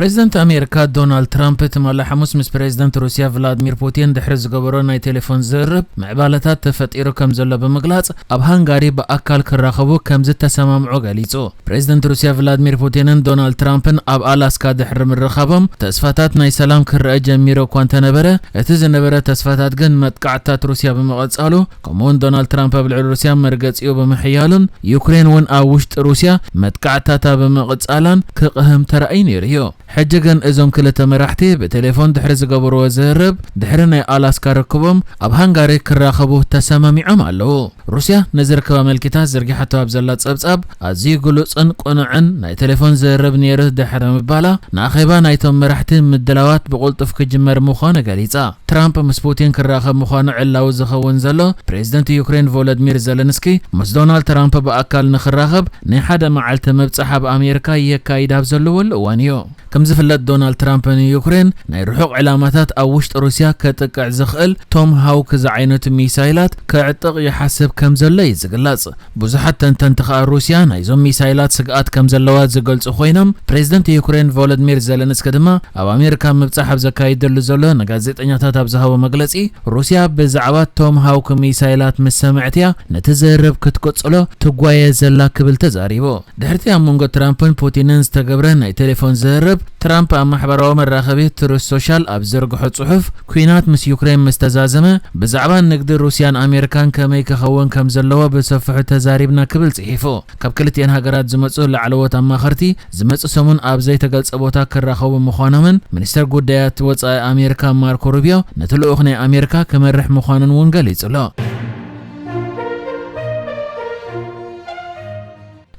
ፕሬዚደንት ኣሜሪካ ዶናልድ ትራምፕ ትማሊ ሓሙስ ምስ ፕሬዚደንት ሩስያ ቭላድሚር ፑቲን ድሕሪ ዝገበሮ ናይ ቴሌፎን ዝርርብ፣ ምዕባለታት ተፈጢሩ ከም ዘሎ ብምግላጽ፣ ኣብ ሃንጋሪ ብኣካል ክራኸቡ ከም ዝተሰማምዑ ገሊጹ። ፕሬዚደንት ሩስያ ቭላድሚር ፑቲንን ዶናልድ ትራምፕን ኣብ ኣላስካ ድሕሪ ምርኻቦም፣ ተስፋታት ናይ ሰላም ክረአ ጀሚሩ እኳ እንተነበረ፣ እቲ ዝነበረ ተስፋታት ግን መጥቃዕትታት ሩስያ ብምቕጻሉ፣ ከምኡውን ዶናልድ ትራምፕ ኣብ ልዕሊ ሩስያ መርገጺኡ ብምሕያሉን፣ ዩክሬን እውን ኣብ ውሽጢ ሩስያ መጥቃዕትታታ ብምቕጻላን ክቕህም ተራእዩ ነይሩ እዩ። ሕጂ ግን እዞም ክልተ መራሕቲ ብቴሌፎን ድሕሪ ዝገበርዎ ዝርርብ፣ ድሕሪ ናይ ኣላስካ ርክቦም ኣብ ሃንጋሪ ክራኸቡ ተሰማሚዖም ኣለዉ። ሩስያ ነዚ ርክብ ኣመልኪታ ዘርጊሓቶ ኣብ ዘላ ጸብጻብ፣ ኣዝዩ ግሉጽን ቅኑዕን ናይ ቴሌፎን ዝርርብ ነይሩ ድሕሪ ምባላ፣ ንኣኼባ ናይቶም መራሕቲ ምድላዋት ብቕልጡፍ ክጅመር ምዃኑ ገሊጻ። ትራምፕ ምስ ፑቲን ክራኸብ ምዃኑ ዕላዊ ዝኸውን ዘሎ፣ ፕሬዚደንት ዩክሬን ቮሎድሚር ዘለንስኪ ምስ ዶናልድ ትራምፕ ብኣካል ንኽራኸብ ናይ ሓደ መዓልቲ ምብጻሕ ኣብ ኣሜሪካ የካይድ ኣብ ዘለወሉ እዋን እዩ። ከም ዝፍለጥ፣ ዶናልድ ትራምፕ ንዩክሬን ናይ ርሑቕ ዕላማታት ኣብ ውሽጢ ሩስያ ከጥቅዕ ዝኽእል ቶም ሃውክ ዝዓይነቱ ሚሳይላት ከዕጥቕ ይሓስብ ከም ዘሎ እዩ ዝግለጽ። ብዙሓት ተንተንቲ ከኣ ሩስያ ናይዞም ሚሳይላት ስግኣት ከም ዘለዋ ዝገልጹ ኮይኖም፣ ፕሬዚደንት ዩክሬን ቮሎድሚር ዘለንስኪ ድማ ኣብ ኣሜሪካ ምብጻሕ ኣብ ዘካይደሉ ዘሎ ንጋዜጠኛታት ኣብ ዝሃቦ መግለጺ፣ ሩስያ ብዛዕባ ቶም ሃውክ ሚሳይላት ምስ ሰምዐት እያ ነቲ ዝርርብ ክትቅጽሎ ትጓየ ዘላ ክብል ተዛሪቡ። ድሕርቲ ኣብ መንጎ ትራምፕን ፑቲንን ዝተገብረ ናይ ቴሌፎን ዝርርብ፣ ትራምፕ ኣብ ማሕበራዊ መራኸቢ ትሩዝ ሶሻል ኣብ ዘርግሖ ጽሑፍ፣ ኲናት ምስ ዩክሬን ምስ ተዛዘመ፣ ብዛዕባ ንግዲ ሩስያን ኣሜሪካን ከመይ ክኸውን ከም ዘለዎ ብሰፊሑ ተዛሪብና ክብል ጽሒፉ። ካብ ክልቲኤን ሃገራት ዝመጹ ላዕለዎት ኣማኸርቲ ዝመጽእ ሰሙን ኣብ ዘይተገልጸ ቦታ ክራኸቡ ምዃኖምን፣ ሚኒስተር ጉዳያት ወጻኢ ኣሜሪካ ማርኮ ሩቢዮ ነቲ ልኡኽ ናይ ኣሜሪካ ክመርሕ ምዃኑን እውን ገሊጹ ኣሎ።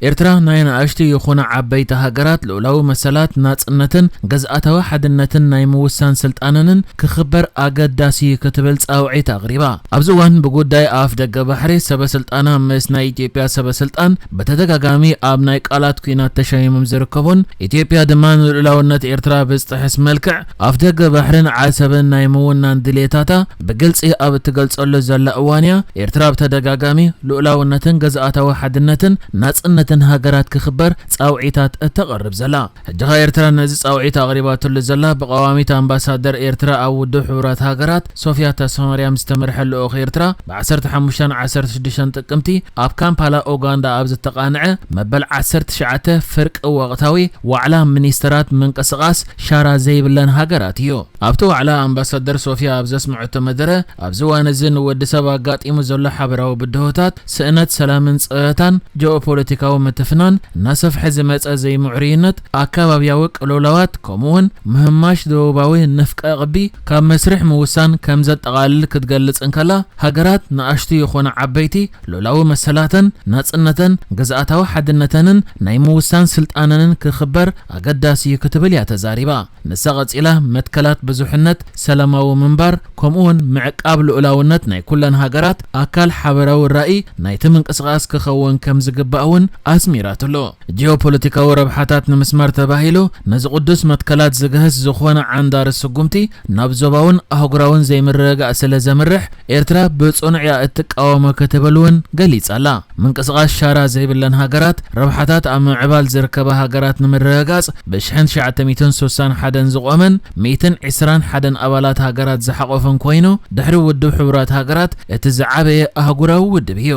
ኤርትራ ናይ ንኣሽቱ ይኹና ዓበይቲ ሃገራት ልኡላዊ መሰላት፣ ናጽነትን ግዝኣታዊ ሓድነትን ናይ ምውሳን ስልጣነንን ክኽበር ኣገዳሲ እዩ ክትብል ጻውዒት ኣቕሪባ። ኣብዚ እዋን ብጉዳይ ኣፍ ደገ ባሕሪ ሰበ ስልጣና ምስ ናይ ኢትዮጵያ ሰበ ስልጣን ብተደጋጋሚ ኣብ ናይ ቃላት ኲናት ተሸሚሞም ዝርከቡን፣ ኢትዮጵያ ድማ ንልኡላውነት ኤርትራ ብዝጥሕስ መልክዕ ኣፍ ደገ ባሕርን ዓሰብን ናይ ምውናን ድሌታታ ብግልጺ ኣብ እትገልጸሉ ዘላ እዋን እያ፣ ኤርትራ ብተደጋጋሚ ልኡላውነትን ግዝኣታዊ ሓድነትን ናጽነትን ሃገራት ክኽበር ጻውዒታት እተቕርብ ዘላ። ሕጂ ኸኣ ኤርትራ ነዚ ጻውዒት ኣቕሪባትሉ ዘላ ብቐዋሚት ኣምባሳደር ኤርትራ ኣብ ውድብ ሕቡራት ሃገራት ሶፍያ ተስፋማርያም ዝተመርሐ ልኡኽ ኤርትራ ብ15ን 16ን ጥቅምቲ ኣብ ካምፓላ ኡጋንዳ ኣብ ዝተቓንዐ መበል 19 ፍርቂ ወቕታዊ ዋዕላ ሚኒስተራት ምንቅስቓስ ሻራ ዘይብለን ሃገራት እዩ። ኣብቲ ዋዕላ ኣምባሳደር ሶፍያ ኣብ ዘስምዐቶ መደረ፣ ኣብዚ እዋን እዚ ንወዲ ሰብ ኣጋጢሙ ዘሎ ሓበራዊ ብድሆታት፣ ስእነት ሰላምን ጸጥታን፣ ጂኦፖለቲካዊ ምትፍናን፣ እናሰፍሐ ዝመጸ ዘይምዕሩይነት፣ ኣካባብያዊ ቅልውላዋት፣ ከምኡውን ምህማሽ ደቡባዊ ንፍቀ ቅቢ ካብ መስርሕ ምውሳን ከም ዘጠቓልል ክትገልጽ እንከላ፣ ሃገራት ንኣሽቱ ይኹና ዓበይቲ፣ ሉላዊ መሰላተን፣ ናጽነተን፣ ግዝኣታዊ ሓድነተንን ናይ ምውሳን ስልጣነንን ክኽበር ኣገዳሲ እዩ ክትብል እያ ተዛሪባ። ንሳ ቀጺላ፣ መትከላት ብዙሕነት፣ ሰላማዊ ምንባር፣ ከምኡውን ምዕቃብ ልኡላውነት ናይ ኩለን ሃገራት ኣካል ሓበራዊ ራእይ ናይቲ ምንቅስቓስ ክኸውን ከም ዝግባእ እውን ኣስሚራትሉ። ጂኦፖለቲካዊ ረብሓታት ንምስማር ተባሂሉ፣ ነዚ ቅዱስ መትከላት ዝግህስ ዝኾነ ዓንዳሪ ስጉምቲ ናብ ዞባውን ኣህጉራውን ዘይምርግጋእ ስለ ዘምርሕ፣ ኤርትራ ብጽኑዕ እያ እትቃወሞ ክትብል እውን ገሊጻ ኣላ። ምንቅስቓስ ሻራ ዘይብለን ሃገራት፣ ረብሓታት ኣብ ምዕባል ዝርከባ ሃገራት ንምርግጋጽ ብ1961 ዝቖመን ሚእትን ዕስራን ሓደን ኣባላት ሃገራት ዝሓቖፈን ኮይኑ፣ ድሕሪ ውድብ ሕቡራት ሃገራት እቲ ዝዓበየ ኣህጉራዊ ውድብ እዩ።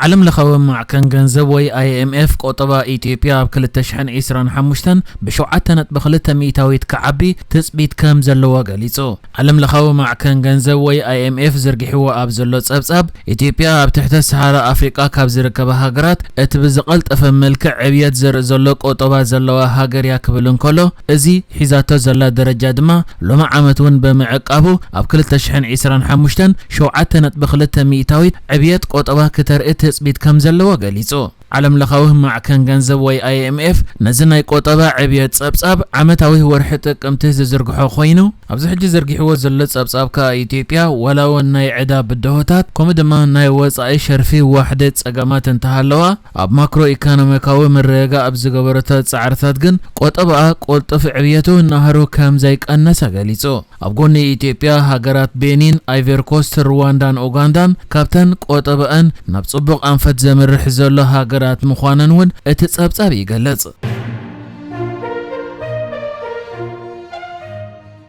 ዓለም ለኻዊ ማዕከን ገንዘብ ወይ ኣይኤምኤፍ ቆጠባ ኢትዮጵያ ኣብ 2025 ብ7.2 ሚእታዊት ክዓቢ ትጽቢት ከም ዘለዎ ገሊጹ። ዓለም ለኻዊ ማዕከን ገንዘብ ወይ ኣይኤምኤፍ ዘርጊሕዎ ኣብ ዘሎ ጸብጻብ፣ ኢትዮጵያ ኣብ ትሕተ ሰሃራ ኣፍሪቃ ካብ ዝርከባ ሃገራት እቲ ብዝቐልጠፈ መልክዕ ዕብየት ዘርኢ ዘሎ ቆጠባ ዘለዋ ሃገር እያ ክብል እንከሎ፣ እዚ ሒዛቶ ዘላ ደረጃ ድማ ሎሚ ዓመት እውን ብምዕቃቡ ኣብ 2025 7.2 ሚእታዊት ዕብየት ቆጠባ ክተርኢ ትጽቢት ከም ዘለዎ ገሊጹ። ዓለም ለኻዊ ማዕከን ገንዘብ ወይ ኣይኤምኤፍ ነዚ ናይ ቆጠባ ዕብየት ጸብጻብ ዓመታዊ ወርሒ ጥቅምቲ ዝዝርግሖ ኮይኑ፣ ኣብዚ ሕጂ ዘርጊሕዎ ዘሎ ጸብጻብ ከኣ ኢትዮጵያ ዋላ እውን ናይ ዕዳ ብድሆታት ከምኡ ድማ ናይ ወጻኢ ሸርፊ ዋሕዲ ጸገማት እንተሃለዋ፣ ኣብ ማክሮ ኢኮኖሚካዊ ምርግጋእ ኣብ ዝገበረቶ ጻዕርታት ግን ቆጠባኣ ቅልጡፍ ዕብየቱ ናህሩ ከም ዘይቀነሰ ገሊጹ። ኣብ ጎኒ ኢትዮጵያ፣ ሃገራት ቤኒን፣ ኣይቨርኮስት፣ ሩዋንዳን ኡጋንዳን ካብተን ቆጠባኣን ናብ ጽቡቕ ኣንፈት ዘምርሕ ዘሎ ሃገር ራት ምዃነን እውን እቲ ጸብጻብ ይገልጽ።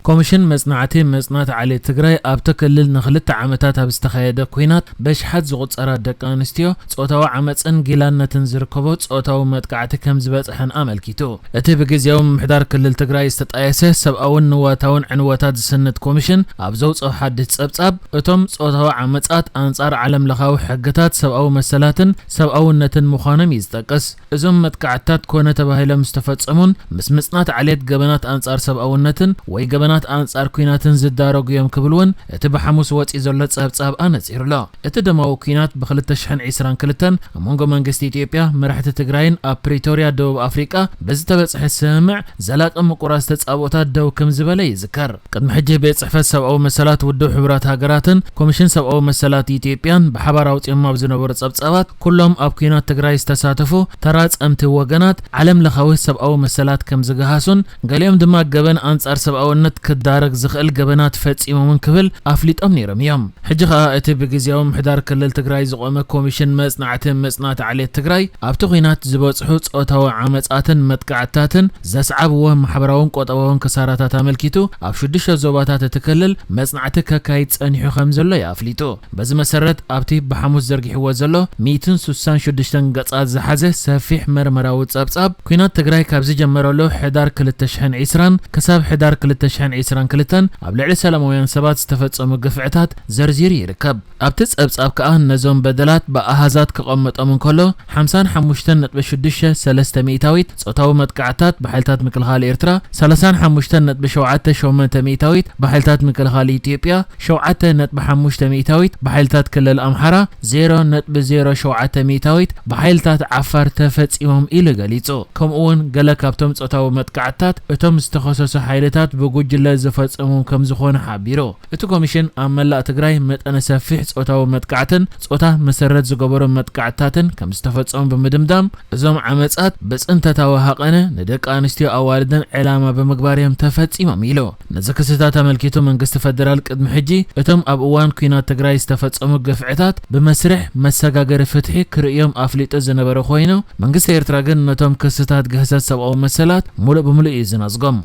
ኮሚሽን መጽናዕቲ መጽናት ዓሌት ትግራይ ኣብቲ ክልል ንክልተ ዓመታት ኣብ ዝተኻየደ ኲናት በሽሓት ዝቑጸራ ደቂ ኣንስትዮ ጾታዊ ዓመጽን ጊላነትን ዝርከቦ ጾታዊ መጥቃዕቲ ከም ዝበጽሐን ኣመልኪቱ። እቲ ብግዜያዊ ምምሕዳር ክልል ትግራይ ዝተጣየሰ ሰብኣውን ንዋታውን ዕንወታት ዝስንድ ኮሚሽን ኣብ ዘውፅኦ ሓድሽ ጸብጻብ፣ እቶም ጾታዊ ዓመጻት ኣንጻር ዓለም ለኻዊ ሕግታት ሰብኣዊ መሰላትን ሰብኣውነትን ምዃኖም እዩ ዝጠቅስ። እዞም መጥቃዕትታት ኮነ ተባሂሎም ዝተፈጸሙን ምስ ምጽናት ዓሌት ገበናት ኣንጻር ሰብኣውነትን ወይ ገበናት ኣንጻር ኲናትን ዝዳረጉ እዮም ክብል እውን እቲ ብሓሙስ ወጺኡ ዘሎ ጸብጻብ ኣነጺሩ ኣሎ። እቲ ደማዊ ኲናት ብ ክልተ ሽሕን ዕስራን ክልተን ኣብ መንጎ መንግስቲ ኢትዮጵያ፣ መራሕቲ ትግራይን ኣብ ፕሪቶርያ ደቡብ ኣፍሪቃ ብዝተበጽሐ ስምምዕ ዘላቂ ምቁራጽ ተጻብኦታት ደው ከም ዝበለ ይዝከር። ቅድሚ ሕጂ ቤት ጽሕፈት ሰብኣዊ መሰላት ውድብ ሕቡራት ሃገራትን ኮሚሽን ሰብኣዊ መሰላት ኢትዮጵያን ብሓባር ኣውጺኦም ኣብ ዝነበሩ ጸብጻባት፣ ኩሎም ኣብ ኲናት ትግራይ ዝተሳተፉ ተራጸምቲ ወገናት ዓለም ለኻዊ ሰብኣዊ መሰላት ከም ዝገሃሱን ገሊኦም ድማ ገበን ኣንጻር ሰብኣውነት ክዳረግ ዝኽእል ገበናት ፈጺሞምን ክብል ኣፍሊጦም ነይሮም እዮም። ሕጂ ኸኣ እቲ ብግዜያዊ ምምሕዳር ክልል ትግራይ ዝቖመ ኮሚሽን መጽናዕቲ መጽናት ዓሌት ትግራይ ኣብቲ ኲናት ዝበጽሑ ጾታዊ ዓመጻትን መጥቃዕትታትን ዘስዓብዎ ማሕበራውን ቆጠባውን ክሳራታት ኣመልኪቱ ኣብ ሽዱሽተ ዞባታት እቲ ክልል መጽናዕቲ ከካይድ ጸኒሑ ከም ዘሎ እዩ ኣፍሊጡ። በዚ መሰረት ኣብቲ ብሓሙስ ዘርጊሕዎ ዘሎ ሚእትን ስሳን ሽዱሽተን ገጻት ዝሓዘ ሰፊሕ መርመራዊ ጸብጻብ፣ ኲናት ትግራይ ካብ ዝጀመረሉ ሕዳር ክልተ ሽሕን ዕስራን ክሳብ ሕዳር ክልተ ሽሕን ዕስራን ክልተን ኣብ ልዕሊ ሰላማውያን ሰባት ዝተፈጸሙ ግፍዕታት ዘርዚሩ ይርከብ። ኣብቲ ጸብጻብ ከኣ ነዞም በደላት ብኣሃዛት ክቐመጦም እንከሎ፣ ሓምሳን ሓሙሽተን ነጥቢ ሽዱሽተ ሰለስተ ሚእታዊት ጾታዊ መጥቃዕታት ብሓይልታት ምክልኻል ኤርትራ፣ ሰላሳን ሓሙሽተን ነጥቢ ሸውዓተ ሸውዓተ ሚእታዊት ብሓይልታት ምክልኻል ኢትዮጵያ፣ ሸውዓተ ነጥቢ ሓሙሽተ ሚእታዊት ብሓይልታት ክልል ኣምሓራ፣ ዜሮ ነጥቢ ዜሮ ሸውዓተ ሚእታዊት ብሓይልታት ዓፋር ተፈጺሞም ኢሉ ገሊጹ። ከምኡ እውን ገለ ካብቶም ጾታዊ መጥቃዕትታት እቶም ዝተኸሰሱ ሓይልታት ብጉጅለ ዝፈጸሞም ከም ዝኾነ ሓቢሩ። እቲ ኮሚሽን ኣብ መላእ ትግራይ መጠነ ሰፊሕ ጾታዊ መጥቃዕትን ጾታ መሰረት ዝገበሩ መጥቃዕትታትን ከም ዝተፈጸሙ ብምድምዳም፣ እዞም ዓመጻት ብጽንተታዊ ሃቐነ ንደቂ ኣንስትዮ ኣዋልድን ዕላማ ብምግባር እዮም ተፈጺሞም ኢሉ። ነዚ ክስታት ኣመልኪቱ መንግስቲ ፈደራል ቅድሚ ሕጂ እቶም ኣብ እዋን ኲናት ትግራይ ዝተፈጸሙ ግፍዕታት ብመስርሕ መሰጋገሪ ፍትሒ ክርእዮም ኣፍሊጡ ዝነበረ ኮይኑ፣ መንግስቲ ኤርትራ ግን ነቶም ክስታት ግህሰት ሰብኣዊ መሰላት ሙሉእ ብምሉእ እዩ ዝነጽጎም።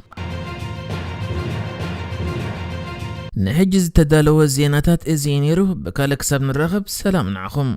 ንሕጂ ዝተዳለወ ዜናታት እዚ እዩ ነይሩ። ብካልእ ክሳብ ንራኸብ ሰላም ንዓኹም።